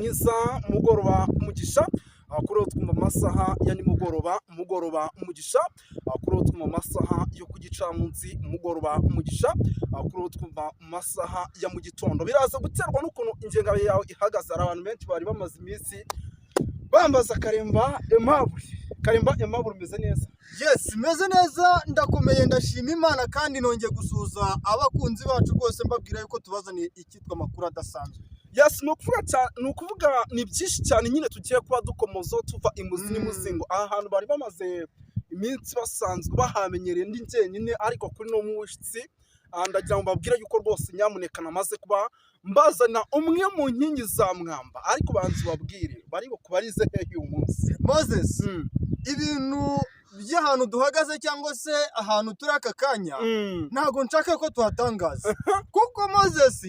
mwiza, umugoroba umugisha. Kuri twumva amasaha ya nimugoroba, umugoroba umugisha. Kuri twumva amasaha yo ku gicamunsi, umugoroba umugisha. Kuri twumva mu masaha ya mu gitondo, biraza guterwa n'ukuntu ingengabihe yawe ihagaze. Hari abantu benshi bari bamaze iminsi bambaza Karemba Aimable. Karemba Aimable, umeze neza? Yes, meze neza, ndakomeye, ndashima Imana, kandi nongeye gusuhuza abakunzi bacu rwose, mbabwira yuko tubazaniye icyitwa amakuru adasanzwe. Yes, ni ukuvuga cyane, ni ukuvuga ni byinshi cyane nyine tugiye kuba dukomozaho tuva imuzi n'imuzingo. Aha hantu bari bamaze iminsi basanzwe bahamenyereye ndi njyenyine, ariko kuri no munsi ndagira ngo mbabwire yuko rwose nyamuneka namaze kuba mbazana umwe mu nkingi za mwamba. Ariko banza ubabwire bari bukubarize hehe uyu munsi? Moses, ibintu by'ahantu duhagaze cyangwa se ahantu turi aka kanya, ntabwo nshaka ko tuhatangaza, kuko Moses,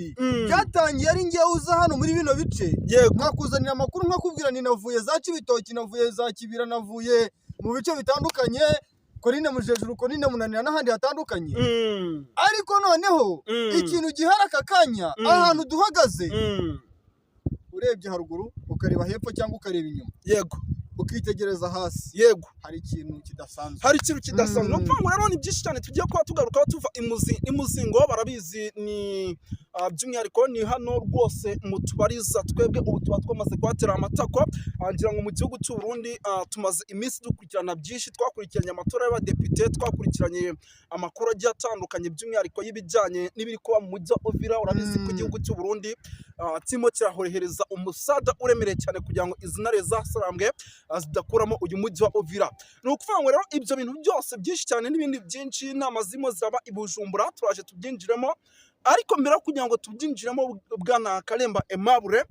byatangiye ari ngewe uza hano muri bino bice, nkakuzanira amakuru, nkakubwira ni navuye za Cibitoki, navuye za Kibira, navuye mu bice bitandukanye, Korine Mujejuru, Korine Munanira n'ahandi hatandukanye. Ariko noneho ikintu gihari aka kanya, ahantu duhagaze, urebye haruguru, ukareba hepfo cyangwa ukareba inyuma, ukitegereza hasi, hari ikintu kidasanzwe. Hari ikintu kidasanzwe. Ni ukuvuga ngo rero ni byinshi cyane tugiye kuba tugarukaho tuva imuzi n'imuzingo. Barabizi, ni by'umwihariko ni hano rwose mutubariza. Twebwe ubu tuba twamaze kuhatera amatako. Ngira ngo mu gihugu cy'u Burundi tumaze iminsi dukurikirana byinshi. Twakurikiranye amatora y'abadepite, twakurikiranye amakuru agiye atandukanye, by'umwihariko y'ibijyanye n'ibiri kuba mu mujyi wa Uvira. Urabizi ko igihugu cy'u Burundi kirimo kirahohereza umusada uremereye cyane kugira ngo izi ntare zasarambwe zidakuramo uyu mujyi wa Uvira. Ni ukuvuga ngo rero ibyo bintu byose byinshi cyane n'ibindi byinshi, inama zirimo ziraba i Bujumbura, turaje tubyinjiremo. Ariko mbere yo kugira ngo tubyinjiremo, bwana Karemba Aimable,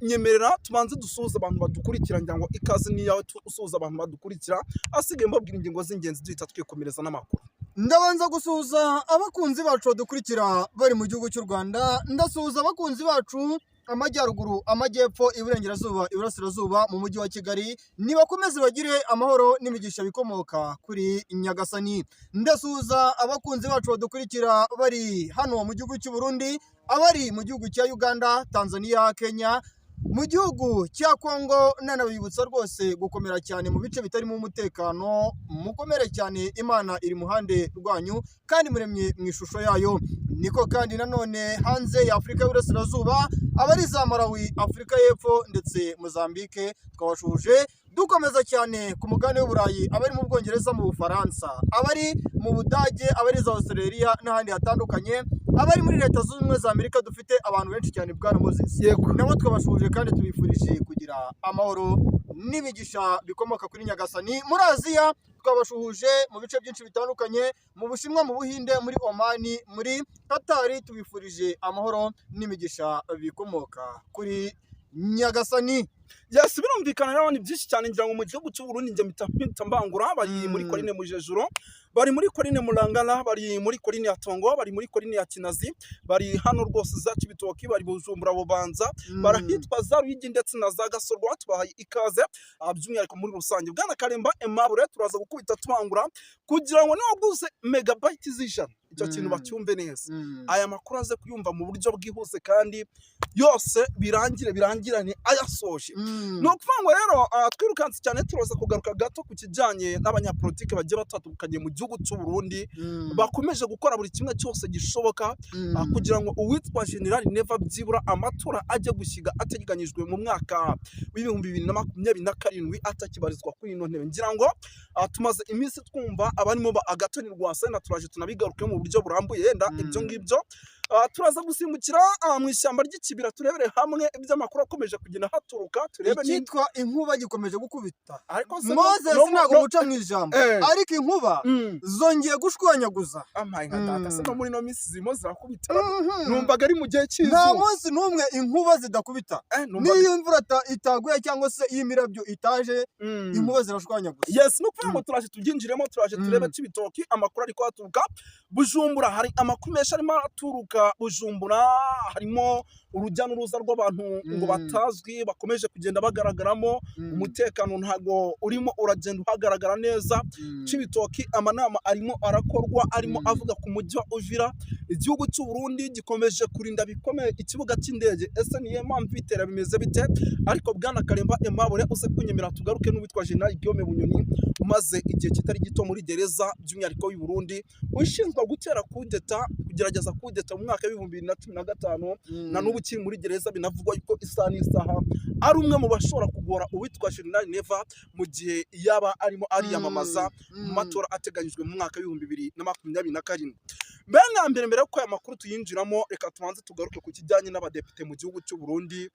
nyemerera tubanze dusuhuze abantu badukurikira. Ngira ngo ikaze ni iyawe, usuhuza abantu badukurikira, asigaye mbabwira ingingo z'ingenzi, duhita twikomereza n'amakuru. Ndabanza gusuhuza abakunzi bacu badukurikira bari mu gihugu cy'u Rwanda. Ndasuhuza abakunzi bacu amajyaruguru, amajyepfo, iburengerazuba, iburasirazuba, mu mujyi wa Kigali. Nibakomeze bagire amahoro n'imigisha bikomoka kuri Nyagasani. Ndasuhuza abakunzi bacu badukurikira bari hano mu gihugu cy'u Burundi, abari mu gihugu cya Uganda, Tanzania, Kenya, mu gihugu cya Kongo. Nanabibutsa rwose gukomera cyane mu bice bitarimo umutekano. Mukomere cyane, Imana iri muhande rwanyu kandi muremye mu ishusho yayo. Niko kandi nanone hanze ya Afurika y'Uburasirazuba, abari za Malawi, Afurika y'Epfo ndetse Mozambique, twabashuje. Dukomeza cyane ku mugabane w'Uburayi, abari mu Bwongereza, mu Bufaransa, abari mu Budage, abari za Australia n'ahandi hatandukanye, abari muri Leta Zunze Ubumwe za Amerika. Dufite abantu benshi cyane, bwana Moses. Nabo twabashuje kandi tubifurije kugira amahoro n'imigisha bikomoka kuri Nyagasani. Muri Aziya twabashuhuje mu bice byinshi bitandukanye, mu Bushinwa, mu Buhinde, muri Omani, muri Katari, tubifurije amahoro n'imigisha bikomoka kuri Nyagasani. Yes, birumvikana rero ni byinshi cyane. Ngira ngo mu gihugu cy'u Burundi njye mpita mbangura bari muri Korine Mujejuro, bari muri Korine Murangana, bari muri Korine ya Tongo, bari muri Korine ya Kinazi, bari hano rwose za Cibitoki, bari Bujumbura, Bubanza, barahitwa za Ruyigi ndetse na za Gasorwa. Tubahaye ikaze by'umwihariko muri rusange. Bwana Karemba Aimable, turaza gukubita tubangura kugira ngo niwaguze megabyte z'ijana, icyo kintu bacyumve neza, aya makuru aze kuyumva mu buryo bwihuse kandi yose birangire birangirane ayasoje. Ni ukuvuga ngo rero twirukanse cyane, turaza kugaruka gato ku kijyanye n'abanyapolitike bagiye batandukanye mu gihugu cy'u Burundi bakomeje gukora buri kimwe cyose gishoboka kugira ngo uwitwa General Neva byibura amatora ajye gushyiga ateganyijwe mu mwaka wa 2027 atakibarizwa kuri ino ntebe. Ngira ngo tumaze iminsi twumva abarimo ba Agathon Rwasa, na turaje tunabigaruke mu buryo burambuye yenda. Ibyo ngibyo, turaza gusimbukira mu ishyamba ry'ikibira, turebere hamwe iby'amakuru akomeje kugenda haturuka, turebe ni Icyitwa inkuba gikomeje gukubita. Ariko se Moses, ntabwo muca mu ijambo, ariko inkuba zongeye gushwanyaguza. Amaye nka data se, no muri ino minsi zirimo zirakubita? Numvaga ari mu gihe Nta cy'izuba. munsi n'umwe inkuba zidakubita. Numvaga N'iyo imvura itaguye cyangwa se iyo imirabyo itaje, inkuba zirashwanyaguza. Yes, ni ukuvuga ngo turaje tubyinjiremo, turaje turebe Cibitoki, amakuru ari kuhaturuka. Bujumbura hari amakuru menshi arimo araturuka Bujumbura, harimo Urujya n'uruza rw'abantu ngo batazwi bakomeje kugenda bagaragaramo. Umutekano ntago urimo uragenda uhagaragara neza. Cibitoki amanama arimo arakorwa, arimo avuga ku mujyi wa Uvira. Igihugu cy'u Burundi gikomeje kurinda bikomeye ikibuga cy'indege. Ese niyo mpamvu bitera bimeze bite? Ariko bwana Karemba Aimable, uze kunyemera tugaruke n'uwitwa General Guillaume Bunyoni, umaze igihe kitari gito muri gereza, by'umwihariko y'u Burundi, ushinzwe gutera kudeta, kugerageza kudeta mu mwaka w'2015, na n'ubu ukiri muri gereza. Binavugwa yuko isaha n'isaha ari umwe mu bashobora kugora uwitwa General Neva mu gihe yaba arimo ariyamamaza mu matora ateganyijwe mu mwaka w'2027. Mbere na mbere, mbere yuko aya makuru tuyinjiramo, reka tubanze tugaruke ku kijyanye n'abadepite mu gihugu cy'u Burundi.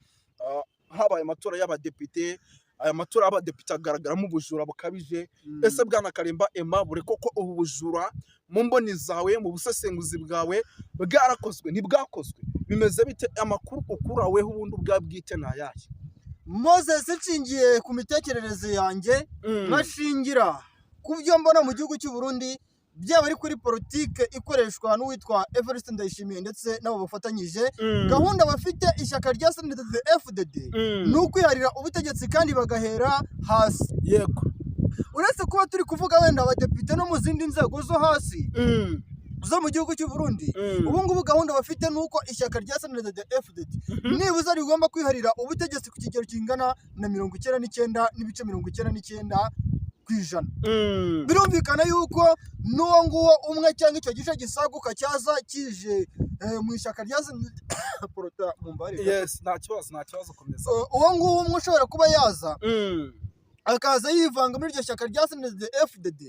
Habaye amatora y'abadepite. Aya matora y'abadepite agaragaramo ubujura bukabije. Ese bwana Karemba Aimable, koko ubu bujura mu mboni zawe, mu busesenguzi bwawe, bwarakozwe, ntibwakozwe, bimeze bite? Amakuru ukuraweho ubundi ubwa bwite ni ayahe? Moses, nshingiye ku mitekerereze yanjye, nkashingira ku byo mbona mu gihugu cy'u Burundi, byaba ari kuri politike ikoreshwa n'uwitwa Evariste Ndayishimiye ndetse n'abo bafatanyije, gahunda bafite ishyaka rya CNDD FDD ni ukwiharira ubutegetsi kandi bagahera hasi. Uretse kuba turi kuvuga wenda abadepite no mu zindi nzego zo hasi zo mu gihugu cy'u Burundi, ubu ngubu gahunda bafite ni uko ishyaka rya CNDD FDD nibuza rigomba kwiharira ubutegetsi ku kigero kingana na 99.99%. Birumvikana yuko n'uwo nguwo umwe cyangwa icyo gice gisaguka cyaza kije mu ishyaka rya porota mu mbare. Yes, nta kibazo, nta kibazo, komeza. Uwo nguwo umwe ushobora kuba yaza akaza yivanga muri iryo shyaka rya CNDD FDD,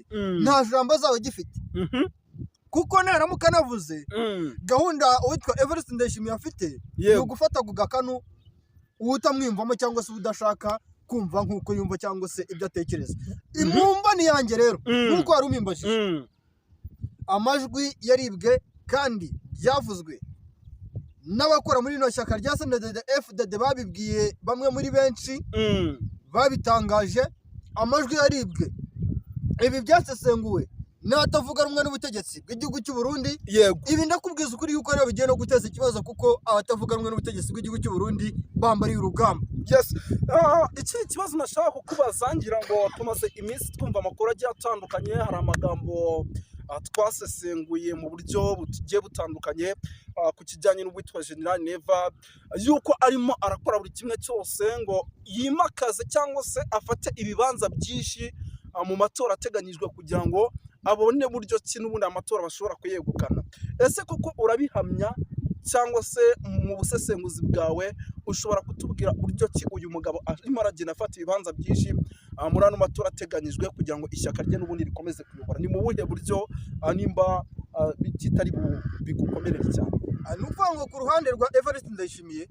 nta jambo azaba agifite, kuko naramuka anavuze, gahunda uwitwa Evariste Ndayishimiye afite ni ugufata ku gakanu utamwiyumvamo cyangwa se udashaka kumva nk'uko yumva cyangwa se ibyo atekereza. Impumba ni yanjye rero, nk'uko wari umimbajije, amajwi yaribwe kandi byavuzwe n'abakora muri rino shyaka rya CNDD FDD, babibwiye bamwe muri benshi babitangaje. Amajwi yaribwe, ibi byasesenguwe n'abatavuga rumwe n'ubutegetsi bw'igihugu cy'u Burundi. Ibi ndakubwiza ukuri yuko rero bigiye no guteza ikibazo, kuko abatavuga rumwe n'ubutegetsi bw'igihugu cy'u Burundi bambariye urugamba. Yes. Ikindi kibazo nashaka kukubaza, ngira ngo tumaze iminsi twumva amakuru agiye atandukanye, hari amagambo twasesenguye mu buryo bugiye butandukanye ku kijyanye n'uwitwa General Neva, yuko arimo arakora buri kimwe cyose ngo yimakaze cyangwa se afate ibibanza byinshi mu matora ateganyijwe, kugira ngo abone buryo ki n'ubundi amatora bashobora kuyegukana. Ese koko urabihamya, cyangwa se mu busesenguzi bwawe ushobora kutubwira uburyo ki uyu mugabo arimo aragenda afata ibibanza byinshi muri ano matora ateganyijwe, kugira ngo ishyaka rye n'ubundi rikomeze kuyobora? Ni mu buhe buryo, nimba kitari bigukomerere cyane? Ni ukuvuga ngo ku ruhande rwa Evariste Ndayishimiye,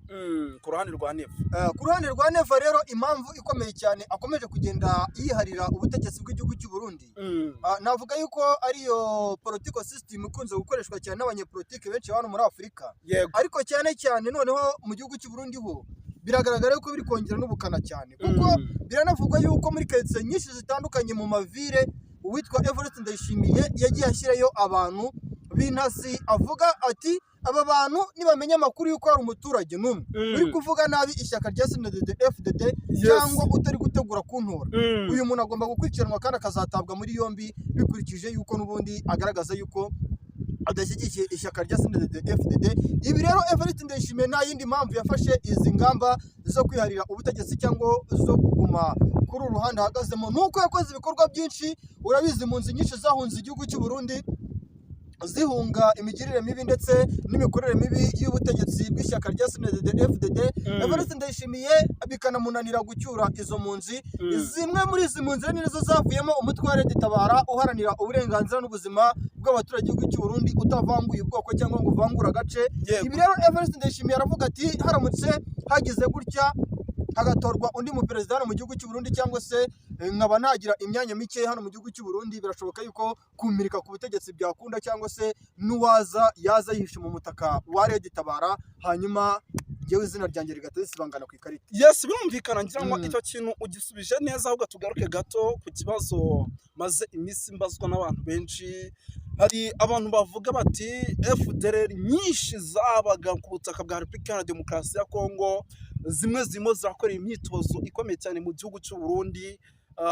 Ku ruhande rwa Neva. Ku ruhande rwa Neva rero, impamvu ikomeye cyane akomeje kugenda yiharira ubutegetsi bw'igihugu cy'u Burundi, navuga yuko ariyo political system ikunze gukoreshwa cyane n'abanyepolitike benshi hano muri Afurika, ariko cyane cyane noneho mu gihugu cy'u Burundi ho biragaragara yuko biri kongera n'ubukana cyane, kuko biranavugwa yuko muri karitsiye nyinshi zitandukanye mu mavire, uwitwa Evariste Ndayishimiye yagiye ashyirayo abantu b'intasi, avuga ati: "Aba bantu nibamenya amakuru y'uko hari umuturage n'umwe uri kuvuga nabi ishyaka rya CNDD FDD cyangwa utari gutegura kuntora, uyu muntu agomba gukurikiranwa kandi akazatabwa muri yombi, bikurikije yuko n'ubundi agaragaza yuko adashyigikiye ishyaka rya CNDD FDD." Ibi rero Evariste Ndayishimiye nta yindi mpamvu yafashe izi ngamba zo kwiharira ubutegetsi cyangwa zo kuguma kuri uru ruhande ahagazemo, ni uko yakoze ibikorwa byinshi. Urabizi, impunzi nyinshi zahunze igihugu cy'u Burundi zihunga imigirire mibi ndetse n'imikorere mibi y'ubutegetsi bw'ishyaka rya CNDD FDD, Evariste Ndayishimiye bikanamunanira gucyura izo mpunzi. Zimwe muri izi mpunzi rero nizo zavuyemo umutwe wa Red Tabara, uharanira uburenganzira n'ubuzima bw'abaturage b'igihugu cy'u Burundi, utavanguye ubwoko cyangwa ngo uvangure agace. Ibi rero Evariste Ndayishimiye aravuga ati: "Haramutse hagize gutya hagatorwa undi muperezida hano mu gihugu cy'u Burundi, cyangwa se nkaba nagira imyanya mike hano mu gihugu cy'u Burundi, birashoboka yuko kumirika ku butegetsi byakunda, cyangwa se n'uwaza yaza yihishe mu mutaka wa Red Tabara, hanyuma njyewe izina ryanjye rigahita risibangana ku ikarita." Yes, birumvikana. Ngira ngo icyo kintu ugisubije neza. Ahubwo tugaruke gato ku kibazo maze iminsi mbazwa n'abantu benshi. Hari abantu bavuga bati FDLR nyinshi zabaga ku butaka bwa Repubulika Iharanira Demokarasi ya Kongo, zimwe zirimo zirakora imyitozo ikomeye cyane mu gihugu cy'u Burundi.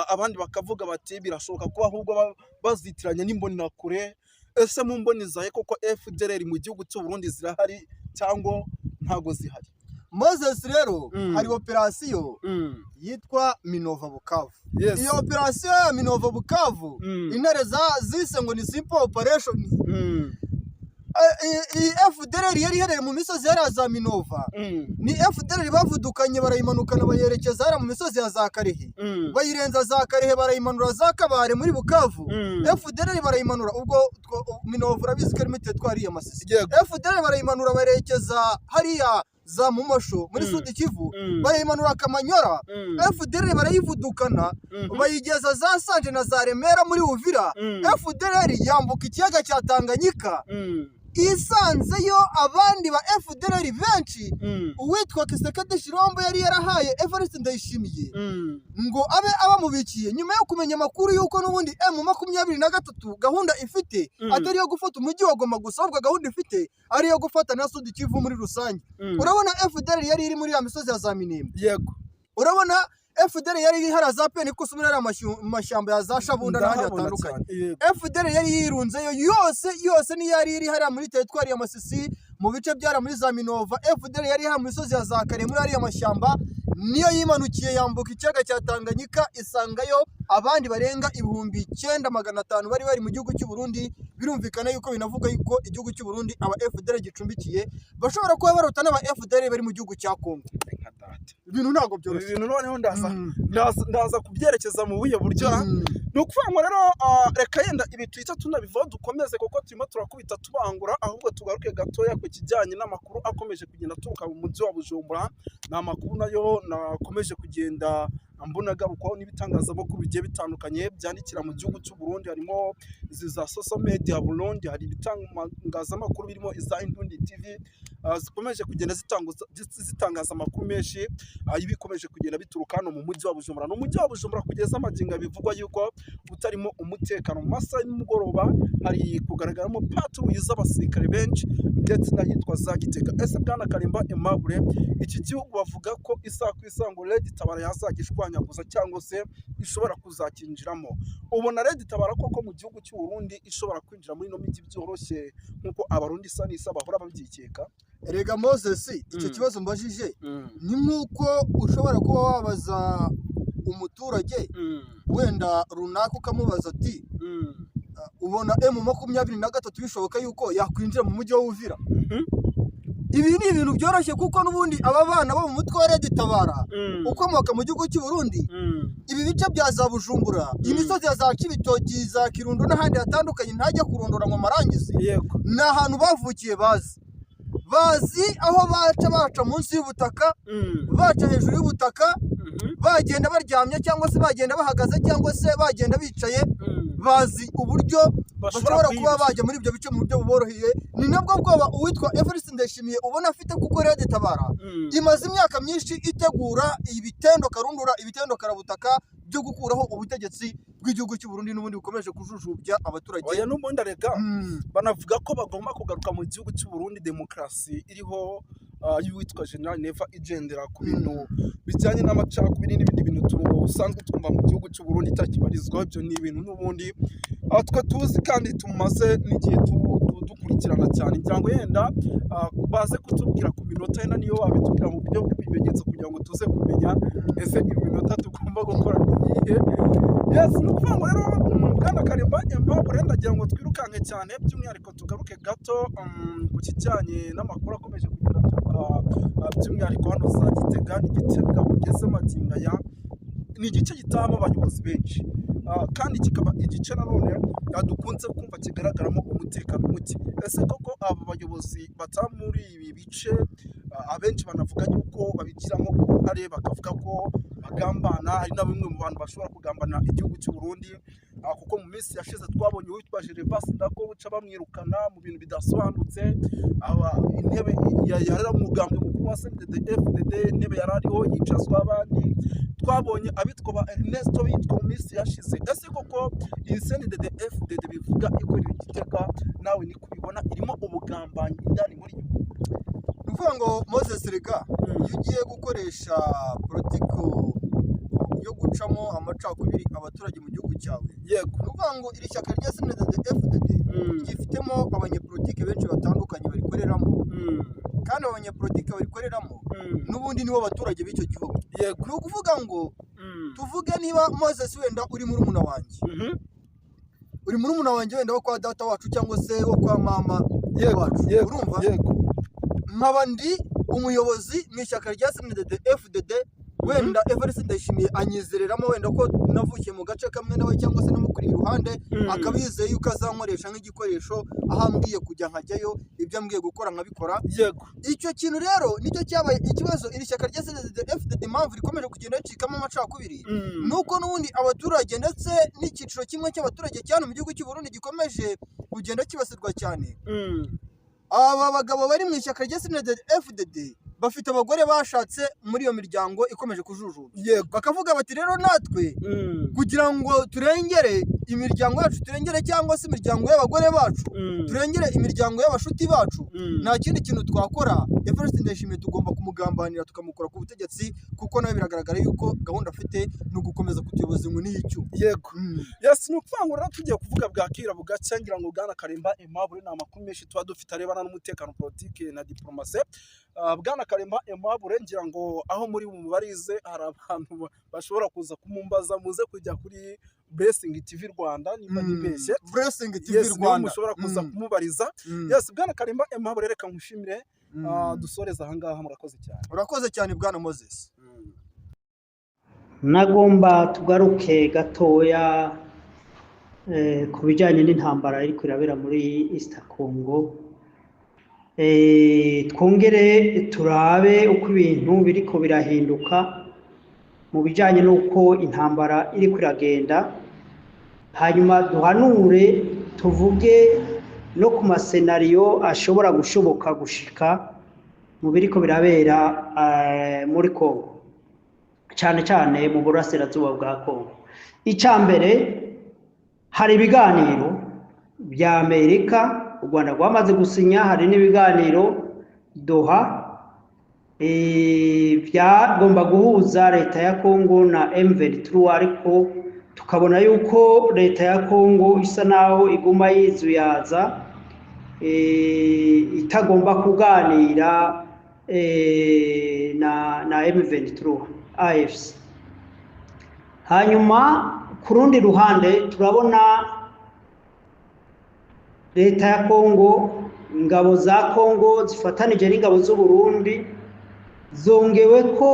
Abandi bakavuga bati birashoboka kuba ahubwo bazitiranya n'imbonerakure. Ese mu mboni zawe koko FDLR mu gihugu cy'u Burundi zirahari cyangwa ntago zihari? Moses, rero hari operasiyo yitwa Minova Bukavu. Iyo operasiyo ya Minova Bukavu, intare zise ngo ni simple operation. Iyi FDLR yari iherereye mu misozi yari za Minova, ni FDLR bavudukanye, barayimanukana, bayerekeza hariya mu misozi ya za Karehe, bayirenza za Karehe, barayimanura za Kabare muri Bukavu. FDLR barayimanura ubwo Minova urabizi ko ari muri teritwari ya Masisi. FDLR barayimanura, bayerekeza hariya za Mumosho muri Sud Kivu, barayimanura Kamanyora. FDLR barayivudukana, bayigeza za Sanje na za Remera muri Uvira. FDLR yambuka ikiyaga cya Tanganyika, isanzeyo abandi ba FDLR benshi. Uwitwa Kisekedi Shirombo yari yarahaye Evariste Ndayishimiye ngo abe abamubikiye, nyuma yo kumenya amakuru y'uko n'ubundi M23 gahunda ifite atari iyo gufata umujyi wa Goma gusa, ahubwo gahunda ifite ari iyo gufata na Sud Kivu muri rusange. Urabona FDLR yari iri muri ya misozi ya za Minembwe. Urabona FDLR yari iri hariya za Peni Kusu, muri ariya mashyamba ya za Shabunda n'ahandi Ndahabona hatandukanye. cyane. FDLR yari yirunzeyo yose yose, niyo yari iri hariya muri teritwari ya Masisi, mu bice byara muri za Minova. FDLR yari hariya mu misozi ya za Kare muri ariya mashyamba, niyo yimanukiye yambuka ikiyaga cya Tanganyika, isangayo abandi barenga 9500 bari bari mu gihugu cy'u Burundi. Birumvikana yuko binavuga yuko igihugu cy'u Burundi aba FDLR gicumbikiye bashobora kuba baruta n'aba FDLR bari mu gihugu cya Kongo. Nka data. Ibintu ntabwo Ibi byoroshye. bintu noneho ndaza kubyerekeza mu buhe buryo? Ni ukuvuga ngo rero reka yenda ibi tuhita tunabivaho, dukomeze, kuko turimo turakubita tubangura. Ahubwo tugaruke gatoya ku kijyanye n'amakuru akomeje kugenda aturuka mu mujyi wa Bujumbura. Ni amakuru nayo nakomeje kugenda mbona agarukwaho n'ibitangazamakuru bigiye bitandukanye byandikira mu gihugu cy'u Burundi, harimo izi za social media Burundi, hari ibitangazamakuru birimo iza Indundi TV, zikomeje kugenda zitangaza amakuru menshi y'ibikomeje kugenda bituruka hano mu mujyi wa Bujumbura. Ni umujyi wa Bujumbura kugeza amagingo bivugwa yuko utarimo umutekano. Mu masaha y'umugoroba hari kugaragaramo patrouille z'abasirikare benshi ndetse n'ahitwa za Gitega. Ese bwana Karimba Aimable, iki gihugu bavuga ko isaha ku isaha ngo Red Tabara yazajya ishwanyaguza cyangwa se ishobora kuzakinjiramo, ubona Red Tabara koko mu gihugu cy'u Burundi ishobora kwinjira muri ino mijyi byoroshye nk'uko Abarundi isa n'isa bahora babyikeka? Erega Moses, icyo kibazo mbajije ni nk'uko ushobora kuba wabaza umuturage wenda runaka, ukamubaza ati: "Ubona M23 bishoboka yuko yakwinjira mu mujyi wa Uvira?" Ibi ni ibintu byoroshye, kuko n'ubundi aba bana bo mu mutwe wa Red Tabara ukomoka mu gihugu cy'u Burundi, ibi bice bya za Bujumbura, imisozi ya za Cibitoki, za Kirundo n'ahandi hatandukanye ntajya kurondora ngo amarangize, ni ahantu bavukiye, bazi aho baca, baca munsi y'ubutaka, baca hejuru y'ubutaka, bagenda baryamye cyangwa se bagenda bahagaze cyangwa se bagenda bicaye. Bazi uburyo bashobora kuba bajya muri ibyo bice mu buryo buboroheye. Ni nabwo bwoba uwitwa Evariste Ndayishimiye ubona afite, kuko Red Tabara imaze imyaka myinshi itegura ibitendo karundura, ibitendo karabutaka byo gukuraho ubutegetsi bw'igihugu cy'u Burundi n'ubundi bukomeje kujujubya abaturage. Oya, n'ubundi arega banavuga ko bagomba kugaruka mu gihugu cy'u Burundi demokarasi iriho, y'uwitwa General Neva, igendera ku bintu bijyanye n'amacakubiri n'ibindi bintu dusanzwe twumva mu gihugu cy'u Burundi itakibarizwaho. Ibyo ni ibintu n'ubundi twe tuzi kandi tumaze n'igihe dukurikirana cyane. Ngira ngo yenda baze kutubwira ku minota, yenda niyo babitubwira mu buryo bw'ibimenyetso kugira ngo tuze kumenya ese iminota tugomba gukora ni iyihe. Yes, ni ukuvuga ngo rero bwana Karimba Aimable, ndagira ngo twirukanke cyane, by'umwihariko tugaruke gato ku kijyanye n'amakuru akomeje kugenda aturuka by'umwihariko hano za Gitega. Ni Gitega kugeza magingo aya ni igice gitahamo abayobozi benshi, kandi kikaba igice nanone dukunze kumva kigaragaramo umutekano muke. Ese koko aba bayobozi bataha muri ibi bice, abenshi banavuga yuko babigiramo uruhare, bakavuga ko bagambana, hari na bamwe mu bantu bashobora kugambana igihugu cy'u Burundi, kuko mu minsi yashize twabonye uwitwa Gervas Ndakobuca bamwirukana mu bintu bidasobanutse. Intebe yari umugambwe mukuru wa CNDD-FDD, intebe yari ariho yicazwa abandi. Twabonye abitwa ba Ernesto bitwa mu minsi yashize. Ese koko iyi CNDD-FDD bivuga ikorera Igitega, nawe ni kubibona, irimo ubugambanyi indani muri yo? Ni ukuvuga ngo, Moses, rega iyo ugiye gukoresha politiko yo gucamo amacakubiri abaturage mu gihugu cyawe, ni ukuvuga ngo iri shyaka rya CNDD FDD ryifitemo abanyepolitike benshi batandukanye barikoreramo, kandi abo banyepolitike barikoreramo n'ubundi nibo baturage b'icyo gihugu. Ni ukuvuga ngo, tuvuge niba Moses wenda uri murumuna wanjye, uri murumuna wanjye wenda wo kwa data wacu cyangwa se wo kwa mama wacu, urumva, nkaba ndi umuyobozi mu ishyaka rya CNDD FDD, wenda Evariste Ndayishimiye anyizereramo wenda ko navukiye mu gace kamwe nawe cyangwa se namukuriye iruhande, akaba yizeye yuko azankoresha nk'igikoresho, aho ambwiye kujya nkajyayo, ibyo ambwiye gukora nkabikora. Icyo kintu rero nicyo cyabaye ikibazo. Iri shyaka rya CNDD FDD, impamvu rikomeje kugenda ricikamo amacakubiri, nuko n'ubundi abaturage ndetse n'icyiciro kimwe cy'abaturage cyane mu gihugu cy'u Burundi gikomeje kugenda kibasirwa cyane. Aba bagabo bari mu ishyaka rya CNDD FDD bafite abagore bashatse muri iyo miryango ikomeje kujujuba, bakavuga bati: "Rero natwe kugira ngo turengere imiryango yacu, turengere cyangwa se imiryango y'abagore bacu, turengere imiryango y'abashuti bacu, nta kindi kintu twakora, Evariste Ndayishimiye tugomba kumugambanira tukamukura ku butegetsi, kuko nawe biragaragara yuko gahunda afite ni ugukomeza kutuyoboza inkoni y'icyuma." Yego, yes. Ni ukuvuga ngo rero tugiye kuvuga bwakira bugacya. Ngira ngo Bwana Karemba Aimable, ni amakuru menshi tuba dufite arebana n'umutekano, politiki na diplomasi. Bwana Karemba Aimable, ngira ngo aho muri bumubarize hari abantu bashobora kuza kumumbaza, muze kujya kuri Blessing TV Rwanda nimba ntibeshye. Blessing TV Yes, niho Rwanda. mushobora kuza kumubariza. Yes, Bwana Karemba Aimable, reka nkushimire. Dusoreze ahangaha, murakoze cyane. Urakoze cyane, Bwana Moses. Nagomba tugaruke gatoya ku bijyanye n'intambara iri irabera muri East Congo, twongere turabe uko ibintu biriko birahinduka mu bijyanye n'uko intambara iri iragenda, hanyuma duhanure, tuvuge no ku ma scénario ashobora gushoboka gushika mu biriko birabera muri Congo, cyane cyane mu burasirazuba bwa Congo. Icya mbere, hari ibiganiro bya Amerika, u Rwanda rwamaze gusinya, hari n'ibiganiro Doha byagomba guhuza leta ya Congo na M23, ariko tukabona yuko leta ya Congo isa naho iguma yizuyaza, itagomba kuganira na M23 AFC. Hanyuma ku rundi ruhande turabona leta ya Congo, ingabo za Congo zifatanije n'ingabo z'u Burundi, zongewe ko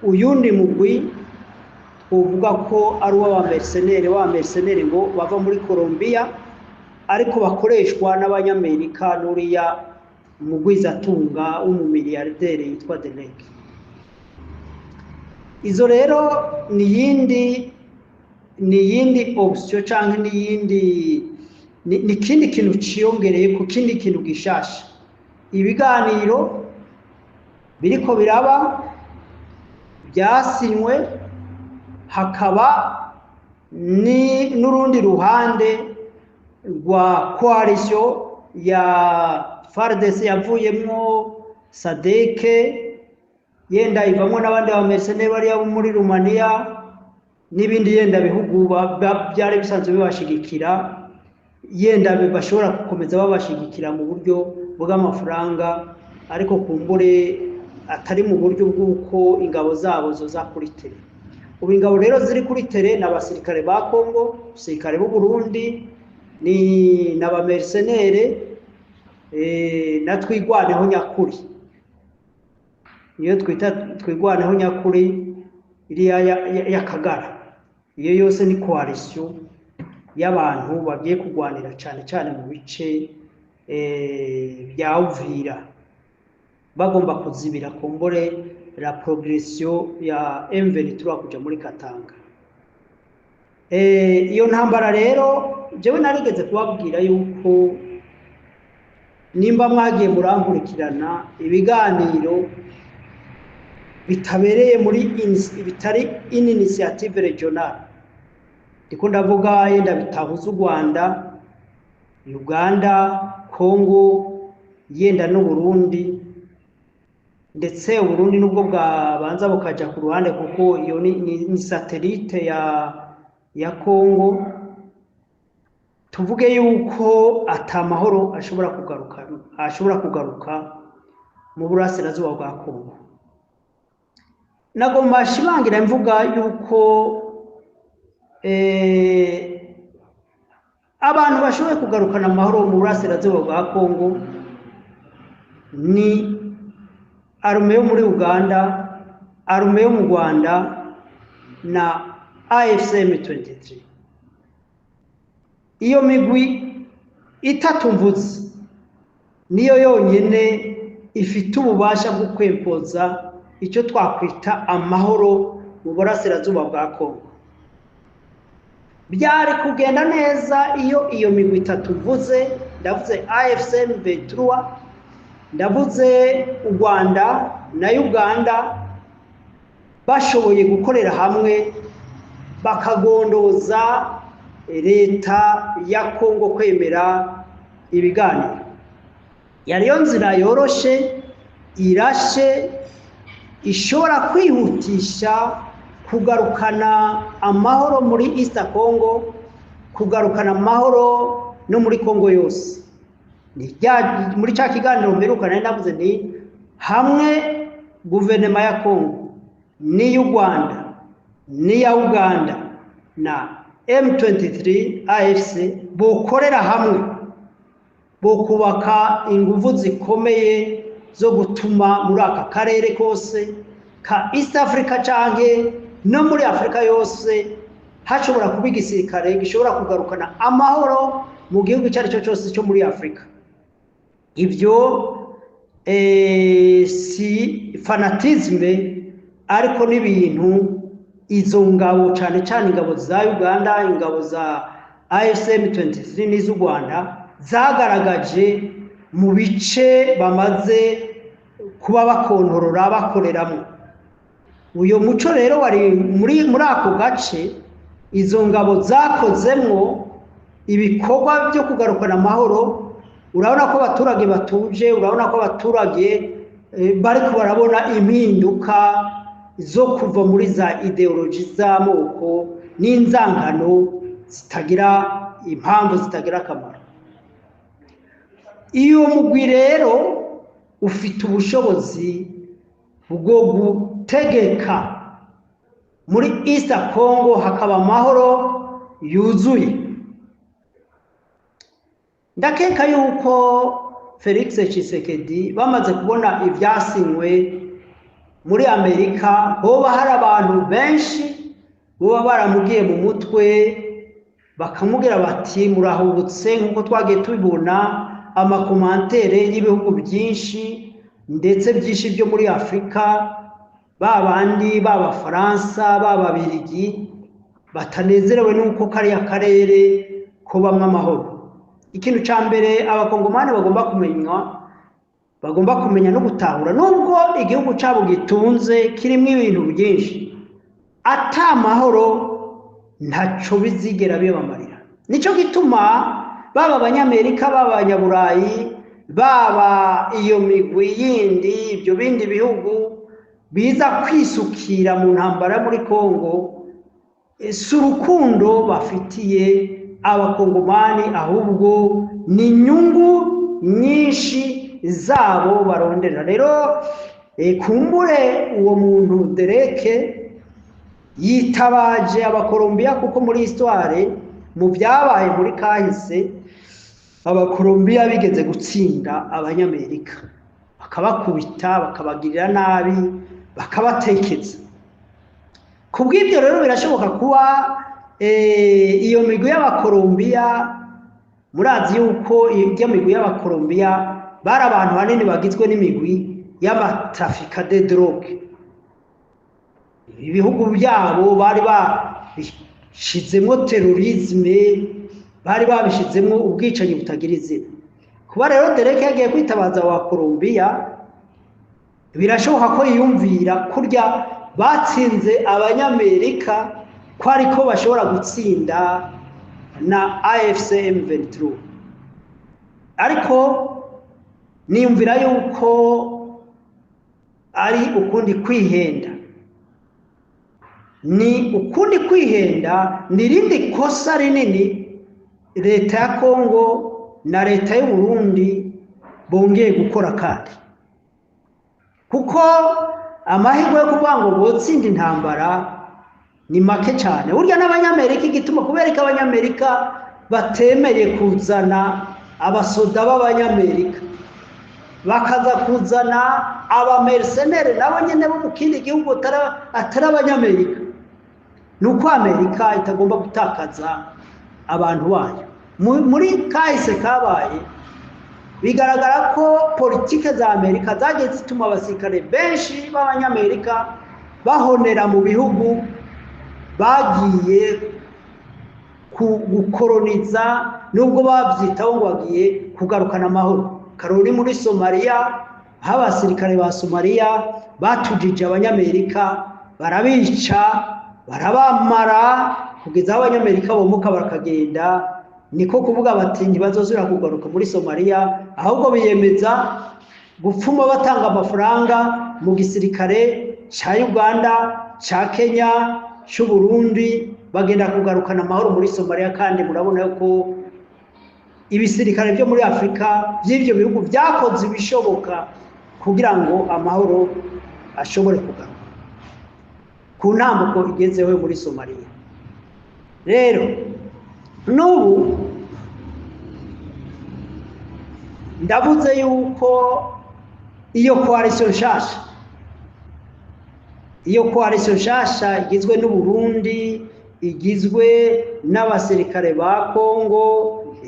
uyundi mugwi uvuga ko ari uw'aba mercenaires, w'aba mercenaires ngo bava muri Colombia, ariko bakoreshwa n'Abanyamerika n'uriya mugwizatunga w'umumiliyarderi yitwa Derek. Izo rero ni yindi option canke ni yindi ni kindi kintu ciyongereye ku kindi kintu gishasha. Ibiganiro biriko biraba byasinywe, hakaba ni n'urundi ruhande rwa coalition ya FARDC yavuyemwo SADC, yenda ivamwo n'abandi ba mercenaires bariya bo muri Rumaniya n'ibindi yenda bihugu byari bisanzwe bibashigikira, yenda bashobora gukomeza babashigikira mu buryo bw'amafaranga, ariko kumbure atari mu buryo bw'uko ingabo zabo zoza kuri terrain. Ubu ingabo rero ziri kuri terrain ni abasirikare ba Congo, abasirikare b'u Burundi, ni n'aba mercenaires na Twigwaneho nyakuri. Niyo twita Twigwaneho nyakuri iriya y'Akagara. Iyo yose ni coalition y'abantu bagiye kurwanira cyane cyane mu bice bya Uvira, bagomba kuzibira kumbure. la progression ya M23 kuja muri Katanga. Iyo ntambara rero, jewe narigeze kubabwira yuko nimba mwagiye murankurikirana ibiganiro bitabereye muri bitari in initiative régionale, ndiko ndavuga yenda bitahuza u Rwanda, Uganda, Congo, yenda n'u Burundi, ndetse Uburundi nubwo bwabanza bukaja ku ruhande, kuko iyo ni satellite ya Congo, tuvuge yuko ata mahoro ashobora kugaruka mu burasirazuba bwa Congo. Nagomba shimangira mvuga yuko abantu bashoboye kugarukana amahoro mu burasirazuba bwa Congo ni armée yo muri Uganda, armée yo mu Rwanda na AFC M23. Iyo migwi itatu mvuze niyo yonyine ifite ububasha bwo kwempoza icyo twakwita amahoro mu burasirazuba bwa Congo. Byari kugenda neza iyo iyo migwi itatu mvuze, ndavuze AFC M23, ndavuze u Rwanda na Uganda, bashoboye gukorera hamwe bakagondoza leta ya Congo kwemera ibiganiro. Yariyo nzira yoroshe, irashe, ishobora kwihutisha kugarukana amahoro muri East Congo, kugarukana amahoro no muri Congo yose. Muri cya kiganiro mperuka nari navuze nti hamwe guverinoma ya Congo n'iy'u Rwanda n'iya Uganda na M23 AFC bokorera hamwe, bokubaka ingufu zikomeye zo gutuma muri aka karere kose ka East Africa canke no muri Afrika yose hashobora kuba igisirikare gishobora kugarukana amahoro mu gihugu icyo ari cyo cyose cyo muri Afrika. Ibyo si fanatisme, ariko n'ibintu izo ngabo, cyane cyane ingabo za Uganda, ingabo za AFC M23 n'iz'u Rwanda, zagaragaje mu bice bamaze kuba bakontorora, bakoreramo. Uyu muco rero wari muri ako gace izo ngabo zakozemwo ibikorwa byo kugarukana amahoro. Urabona ko abaturage batuje, urabona ko abaturage bariko barabona impinduka zo kuva muri za idéologie z'amoko n'inzangano zitagira impamvu, zitagira akamaro. Iyo mugwi rero ufite ubushobozi bwo gutegeka muri East Congo hakaba amahoro yuzuye. Ndakeka yuko Felix Tshisekedi, bamaze kubona ivyasinywe muri Amerika, hoba hari abantu benshi boba baramugiye mu mutwe bakamubwira bati: "Murahubutse." Nk'uko twagiye tubibona ama commentaires y'ibihugu byinshi, ndetse byinshi byo muri Afurika, ba bandi b'Abafaransa, b'Ababirigi, batanezerewe n'uko kariya karere kubamwo amahoro. Ikintu cya mbere Abakongomani bagomba kumenya no gutahura, nubwo igihugu cyabo gitunze, kirimo ibintu byinshi, ata mahoro ntaco bizigera bibamarira. Nicyo gituma baba Abanyamerika, baba Abanyaburayi, baba iyo migwi yindi, ibyo bindi bihugu biza kwisukira mu ntambara muri Kongo, si urukundo bafitiye Abakongomani, ahubwo ni inyungu nyinshi zabo barondera. Rero kumbure uwo muntu Dereke yitabaje Abakolombiya, kuko muri histoire, mu byabaye muri kahise, Abakolombiya bigeze gutsinda Abanyamerika, bakabakubita, bakabagirira nabi, bakabatekeza. Ku bw'ibyo rero birashoboka kuba iyo migwi y'Abakolombiya, murazi yuko iyo migwi y'Abakolombiya bari abantu hanini bagizwe n'imigwi y'ama trafiquants de drogue. Ibihugu byabo bari babishizemo terrorisme, bari babishizemo ubwicanyi butagira izina. Kuba rero Derek yagiye kwitabaza wa Colombia, birashoboka ko yiyumvira kurya batsinze Abanyamerika ko ariko bashobora gutsinda na AFC M23. Ariko niyumvira yuko ari ukundi kwihenda, ni ukundi kwihenda, ni irindi kosa rinini leta ya Kongo na leta y'u Burundi bongeye gukora. Kandi kuko amahirwe yo kuvuga ngo botsinda intambara ni make cyane. Burya n'Abanyamerika, igituma kubera ko Abanyamerika batemeye kuzana abasoda b'Abanyamerika, bakaza kuzana abamercenaires nabo nyine bo mu kindi gihugu atari Abanyamerika, ni uko Amerika itagomba gutakaza abantu bayo. Muri kahise kabaye, bigaragara ko politike za Amerika zagiye zituma abasirikare benshi b'Abanyamerika bahonera mu bihugu bagiye gukoroniza, nubwo babyitaho ngo bagiye kugarukana amahoro. Karori muri Somaliya, aho abasirikare ba Somaliya batujije Abanyamerika, barabica, barabamara, kugeza aho Abanyamerika bomuka bakagenda. Niko kuvuga bati ntibazosubira kugaruka muri Somaliya, ahubwo biyemeza gupfuma batanga amafaranga mu gisirikare cya Uganda, cya Kenya, cy'u Burundi, bagenda kugarukana amahoro muri Somaliya. Kandi murabona ko ibisirikare byo muri Afurika by'ibyo bihugu byakoze ibishoboka kugira ngo amahoro ashobore kugaruka ku ntambuko igezeho muri Somaliya. Rero n'ubu ndavuze yuko iyo coalition nshasha, iyo coalition nshasha igizwe n'u Burundi, igizwe n'abasirikare ba Kongo,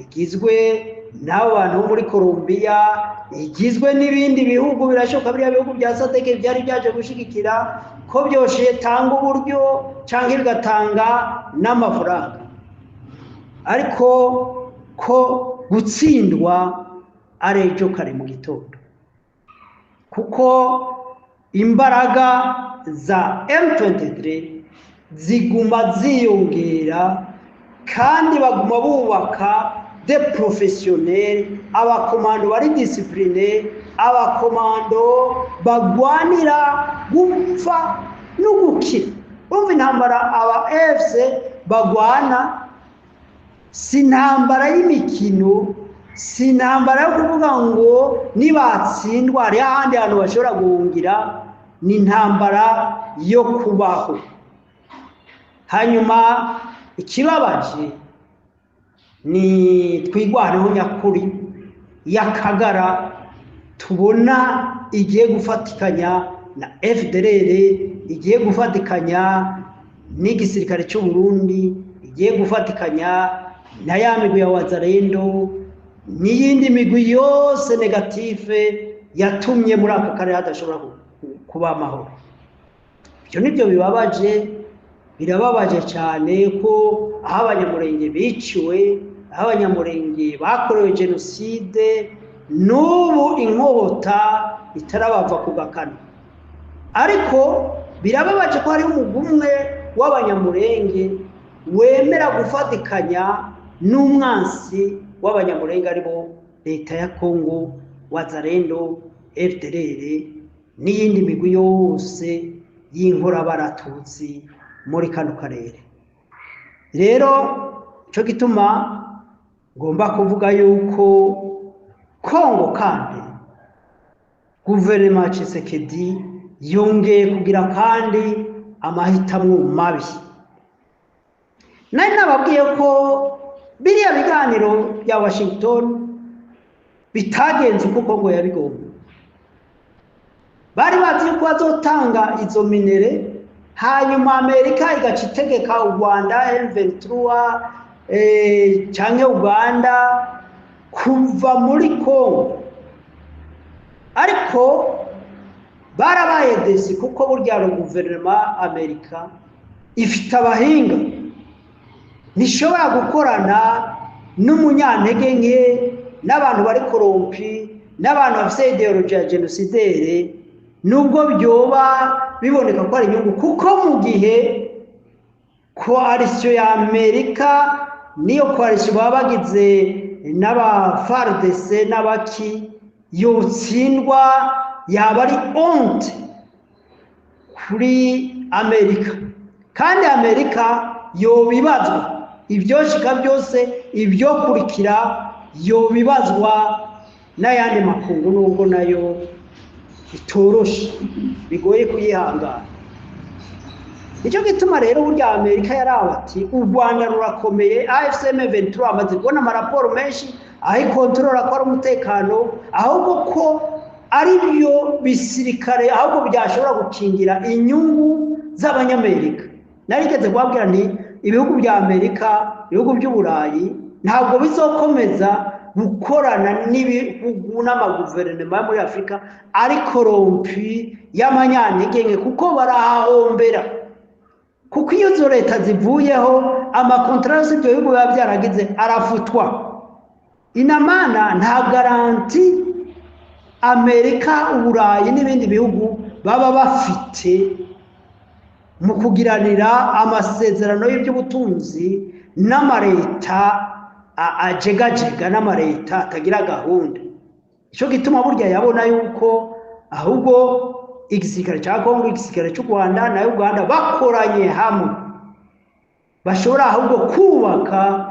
igizwe n'abantu bo muri Colombia, igizwe n'ibindi bihugu, birashoboka biriya bihugu bya SADC byari byaje gushigikira ko byoshe tanga uburyo cyangwa bigatanga n'amafaranga, ariko ko gutsindwa ari ejo kare mu gitondo, kuko imbaraga za M23 ziguma ziyongera, kandi baguma bubaka de professionnels, abakomando bari discipline, abakomando bagwanira gupfa no gukira. Urumva intambara aba AFC bagwana si intambara y'imikino, si intambara yo kuvuga ngo nibatsindwa hariho ahandi hantu bashobora guhungira, ni intambara yo kubaho. Hanyuma ikibabaje ni twigwaneho nyakuri y'Akagara tubona igiye gufatikanya na FDLR, igiye gufatikanya n'igisirikare cy'u Burundi, igiye gufatikanya na ya migwi ya Wazalendo n'iyindi migwi yose négative yatumye muri aka karere hadashobora kuba amahoro. Ibyo nibyo bibabaje, birababaje cyane ko aho Abanyamurenge biciwe, aho Abanyamurenge bakorewe jenoside, n'ubu inkota itarabava ku gakano. Ariko birababaje ko hariho umugwi umwe w'Abanyamurenge wemera gufatikanya n'umwansi w'Abanyamurenge, aribo leta ya Kongo, Wazalendo, FDLR n'iyindi migwi yose y'inkorabaratutsi muri kano karere. Rero cyo gituma ngomba kuvuga yuko Kongo kandi guverinoma ya Tshisekedi yongeye kugira kandi amahitamo mabi. Nari nababwiye ko biriya biganiro bya Washington bitagenze uko Kongo yabigomba. Bari bazi yuko bazotanga izo minerais, hanyuma Amerika igaca itegeka u Rwanda, M23 canke Uganda kuva muri Kongo. Ariko Barabaye déçus, kuko burya guverinoma Amerika ifite abahinga, ntishobora gukorana n'umunyantege nke n'abantu bari corrompus n'abantu bafite idéologie ya génocidaire, nubwo byoba biboneka ko ari inyungu. Kuko mu gihe coalition ya Amerika niyo coalition baba bagize n'aba FARDC n'abaki yotsindwa, yaba ari honte kuri Amerika, kandi Amerika yobibazwa ibyoshika byose, ibyokurikira yobibazwa n'ayandi makungu, nubwo nayo itoroshe, bigoye kuyihangana. Nicyo gituma rero burya Amerika yaraba ati u Rwanda rurakomeye, AFC M23 amaze kubona amaraporo menshi aho ikontorora ko ari umutekano, ahubwo ko ari byo bisirikare ahubwo byashobora gukingira inyungu z'Abanyamerika. Narigeze kubabwira nti ibihugu bya Amerika, ibihugu by'Uburayi ntabwo bizokomeza gukorana n'ibihugu n'amaguverinoma yo muri Afurika ari corrompus y'amanyantege, kuko barahahombera. Kuko iyo izo leta zivuyeho, amakontorasi ibyo bihugu biba byaragize arafutwa. Inamana nta garantie Amerika, Uburayi n'ibindi bihugu baba bafite mu kugiranira amasezerano y'iby'ubutunzi n'amareta ajegajega n'amareta atagira gahunda. Icyo gituma burya yabona yuko ahubwo igisirikare cya Kongo, igisirikare cy'u Rwanda na Uganda bakoranye hamwe, bashobora ahubwo kubaka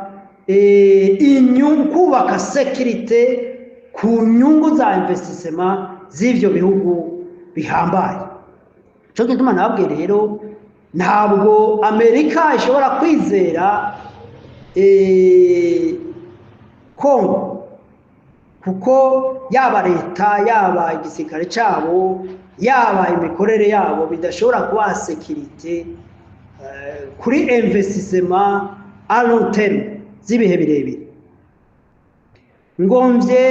inyungu, kubaka sécurité ku nyungu za investissement z'ibyo bihugu bihambaye. Icyo gituma nababwiye rero, ntabwo Amerika ishobora kwizera Kongo, kuko yaba leta, yaba igisirikare cyabo, yaba imikorere yabo bidashobora kuba sécurité kuri investissement à long terme z'ibihe birebire. Ngomvye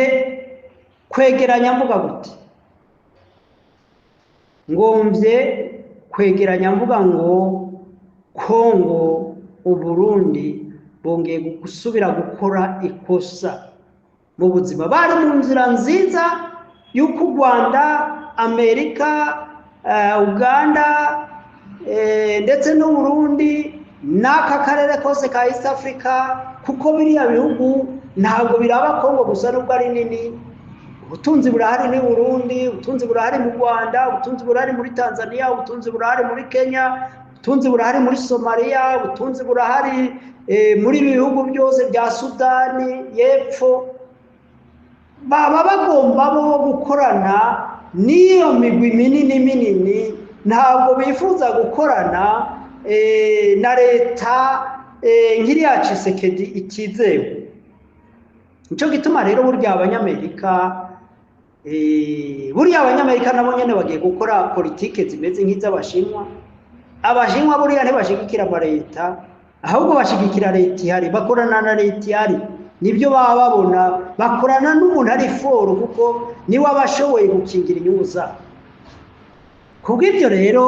kwegeranya mvuga gute? Ngomvye kwegeranya mvuga ngo Kongo, Uburundi bongeye gusubira gukora ikosa mu buzima. Bari mu nzira nziza y'uko u Rwanda, Amerika, Uganda, ndetse n'Uburundi n'aka karere kose ka East Africa, kuko biriya bihugu ntabwo biraba Kongo gusa, nubwo ari nini. Ubutunzi burahari ni Burundi, ubutunzi burahari mu Rwanda, ubutunzi burahari muri Tanzania, ubutunzi burahari muri Kenya, ubutunzi burahari muri Somalia, ubutunzi burahari muri ibi bihugu byose bya Sudani y'Epfo. Baba bagomba bo gukorana n'iyo migwi minini minini, ntabwo bifuza gukorana na leta nk'iriya Tshisekedi itizewe. Nicyo gituma rero burya Abanyamerika, buriya Abanyamerika nabo nyene bagiye gukora politike zimeze nk'iz'Abashinwa. Abashinwa buriya ntibashigikira amaleta, ahubwo bashigikira leta ihari, bakorana na leta ihari, nibyo baba babona. Bakorana n'umuntu ari fort, kuko niwe aba ashoboye gukingira inyungu zabo. Kubw'ibyo rero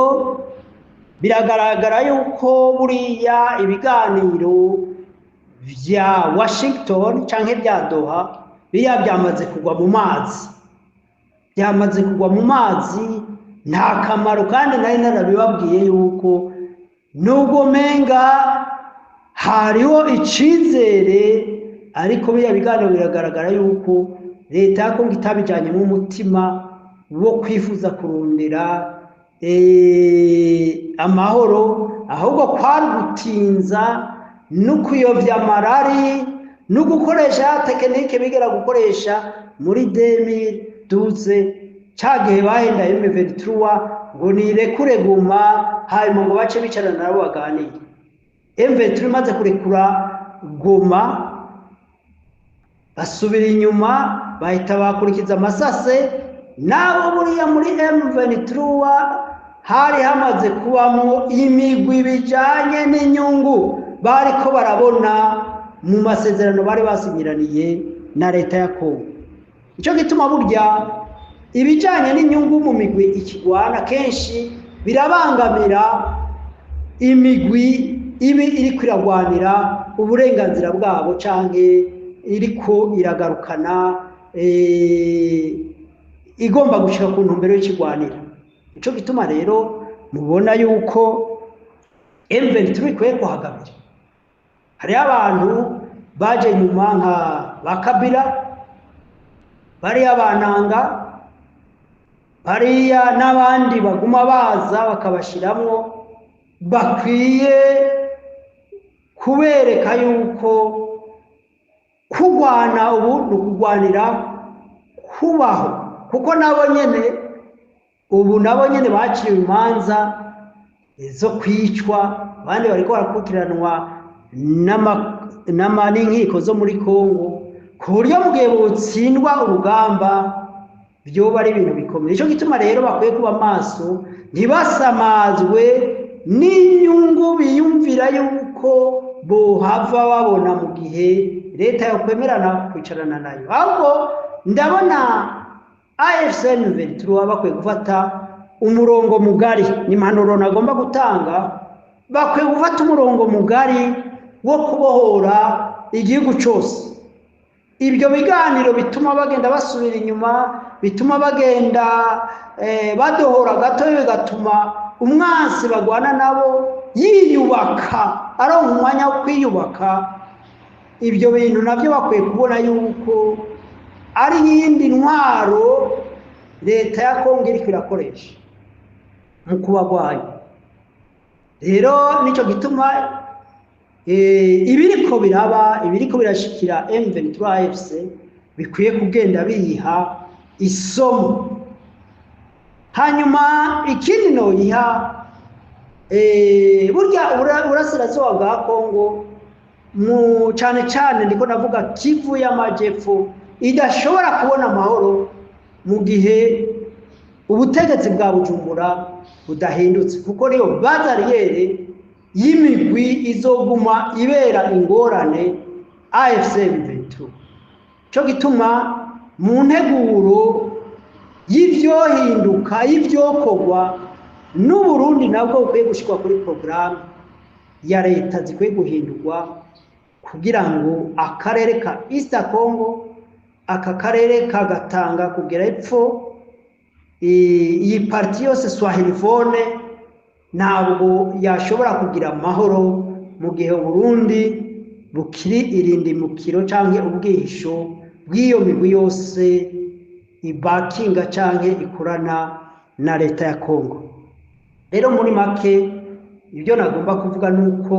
biragaragara yuko buriya ibiganiro bya Washington canke bya Doha biriya byamaze kugwa mu mazi, byamaze kugwa mu mazi, nta kamaro. Kandi nari narabibabwiye yuko nubwo menga hariho icizere, ariko biriya biganiro biragaragara yuko leta ya Kongo itabijyanyemo umutima wo kwifuza kurondera amahoro, ahubwo kwari gutinza no kuyobya amarari no gukoresha technique bigera gukoresha muri 2012, ca gihe bahenda M23 ngo nirekure Goma, hanyuma ngo bace bicarana nabo baganire. M23 imaze kurekura Goma, basubira inyuma, bahita bakurikiza amasase nabo. Buriya muri M23 hari hamaze kubamo imigwi bijanye n'inyungu bariko barabona mu masezerano bari basinyiraniye na leta ya Kongo. Icyo gituma burya Ibijyanye n'inyungu mu migwi ikigwana kenshi birabangamira imigwi ibi iri kwiragwanira uburenganzira bwabo canke iriko iragarukana igomba gushika ku ntumbero y'ikigwanira. Nico gituma rero mubona yuko M23 ikwiye kuhagamira. Hariho abantu baje nyuma nka ba Kabila, bariya bananga, bariya n'abandi baguma baza bakabashiramwo, bakwiye kubereka yuko kurwana ubu ni ukugwanira kubaho, kuko nabo nyene ubu nabo nyene baciwe imanza zo kwicwa, abandi bariko barakurikiranwa n'inkiko zo muri Kongo, ku buryo mu gihe botsindwa urugamba byoba ari ibintu bikomeye. Nico gituma rero bakwiye kuba maso, ntibasamazwe n'inyungu biyumvira yuko bohava babona mu gihe leta yokwemerana kwicarana nayo. Ahubwo ndabona AFC M23 bakwiye gufata umurongo mugari, ni impanuro nagomba gutanga, bakwiye gufata umurongo mugari wo kubohora igihugu cose. Ibyo biganiro bituma bagenda basubira inyuma, bituma bagenda badohora gato, bigatuma umwansi bagwana nabo yiyubaka, aronka umwanya wo kwiyubaka. Ibyo bintu nabyo bakwiye kubona yuko ari iyindi ntwaro leta ya Kongo iriko irakoresha mu kubagwanya. Rero nico gituma ibiriko biraba, ibiriko birashikira M23 AFC bikwiye kugenda biyiha isomo. Hanyuma ikindi noyiha, burya burasirazuba bwa Kongo, mu cane cane ndiko navuga Kivu y'Amajepfo, idashobora kubona amahoro mu gihe ubutegetsi bwa Bujumbura budahindutse, kuko niyo bazariyeri y'imigwi izoguma ibera ingorane AFC M23. Cyo gituma mu nteguro y'ivyohinduka, y'ivyokorwa n'Uburundi nabwo bukwiye gushikwa kuri porogaramu ya leta zikwiye guhindurwa kugira ngo akarere ka East Congo, aka karere kagatanga kugera epfo, iyi parti yose swahilifone ntabwo yashobora kugira amahoro mu gihe Burundi bukiri irindimukiro canke ubwihisho bw'iyo migwi yose ibakinga canke ikorana na leta ya Kongo. Rero muri make ibyo nagomba kuvuga nuko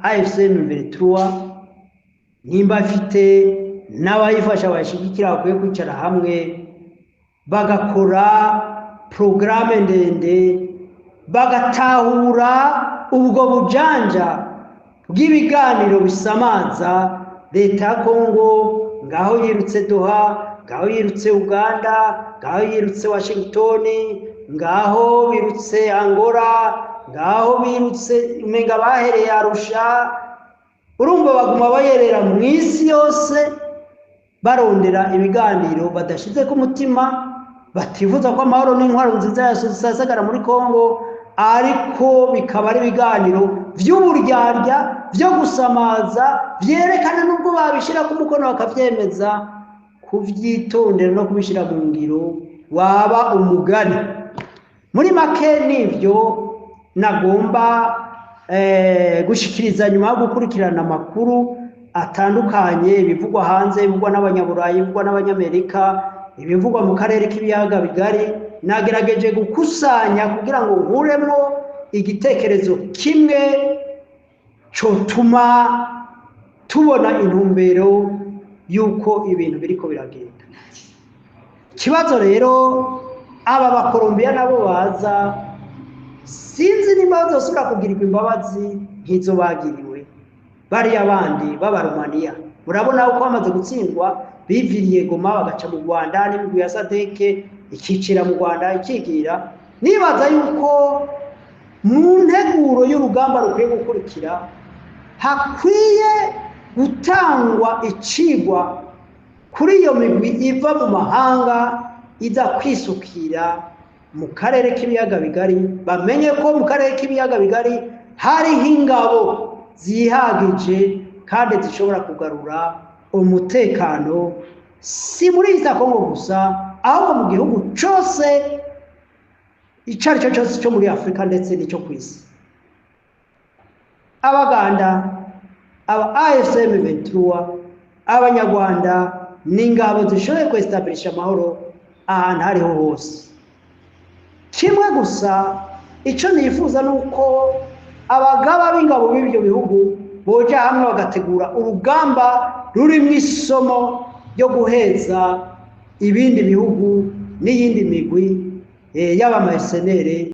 AFC M23 nimba afite n'abayifasha bayishigikira bakwiye kwicara hamwe bagakora porogaramu ndende, bagatahura ubwo bujanja bw'ibiganiro bisamaza leta ya Kongo. Ngaho yirutse Doha, ngaho yirutse Uganda, ngaho yirutse Washington, ngaho birutse Angola, ngaho birutse umenga bahereye Arusha. Urumva baguma bayerera mu isi yose barondera ibiganiro badashize ku mutima, batifuza ko amahoro n'intwaro nziza yasasagara muri Kongo, ariko bikaba ari ibiganiro vy'uburyarya vyo gusamaza, vyerekana nubwo babishira ku mukono bakavyemeza, kuvyitondera no kubishira mu ngiro waba umugani. Muri make nivyo nagomba gushikiriza nyuma yo gukurikirana amakuru atandukanye, ibivugwa hanze, ibivugwa n'abanyaburayi, ibivugwa n'abanyamerika, ibivugwa mu karere k'ibiyaga bigari. Nagerageje gukusanya kugira ngo nkuremo igitekerezo kimwe cotuma tubona intumbero y'uko ibintu biriko biragenda. Ikibazo rero aba bakolombiya nabo baza, sinzi nimba bazosubira kugirirwa imbabazi nk'izo bagiriwe bariya bandi b'abarumaniya. Murabona uko bamaze gutsindwa biviriye Goma bagaca mu Rwanda, n'imigwi ya SADC ikicira mu Rwanda ikigira. Nibaza yuko mu nteguro y'urugamba rukwiye gukurikira hakwiye gutangwa icigwa kuri iyo migwi iva mu mahanga iza kwisukira mu karere k'ibiyaga bigari, bamenye ko mu karere k'ibiyaga bigari hariho ingabo zihagije kandi zishobora kugarura umutekano, si muri East Congo gusa, ahubwo mu gihugu cyose icyo ari cyo cyose cyo muri Afurika ndetse n'icyo ku isi. Abaganda, aba AFC M23, Abanyarwanda ni ingabo zishoboye kwesitabirisha amahoro ahantu ariho hose. Kimwe gusa icyo nifuza ni uko abagaba b'ingabo b'ibyo bihugu boja hamwe bagategura urugamba rurimo isomo ryo guheza ibindi bihugu n'iyindi migwi y'abamasenere.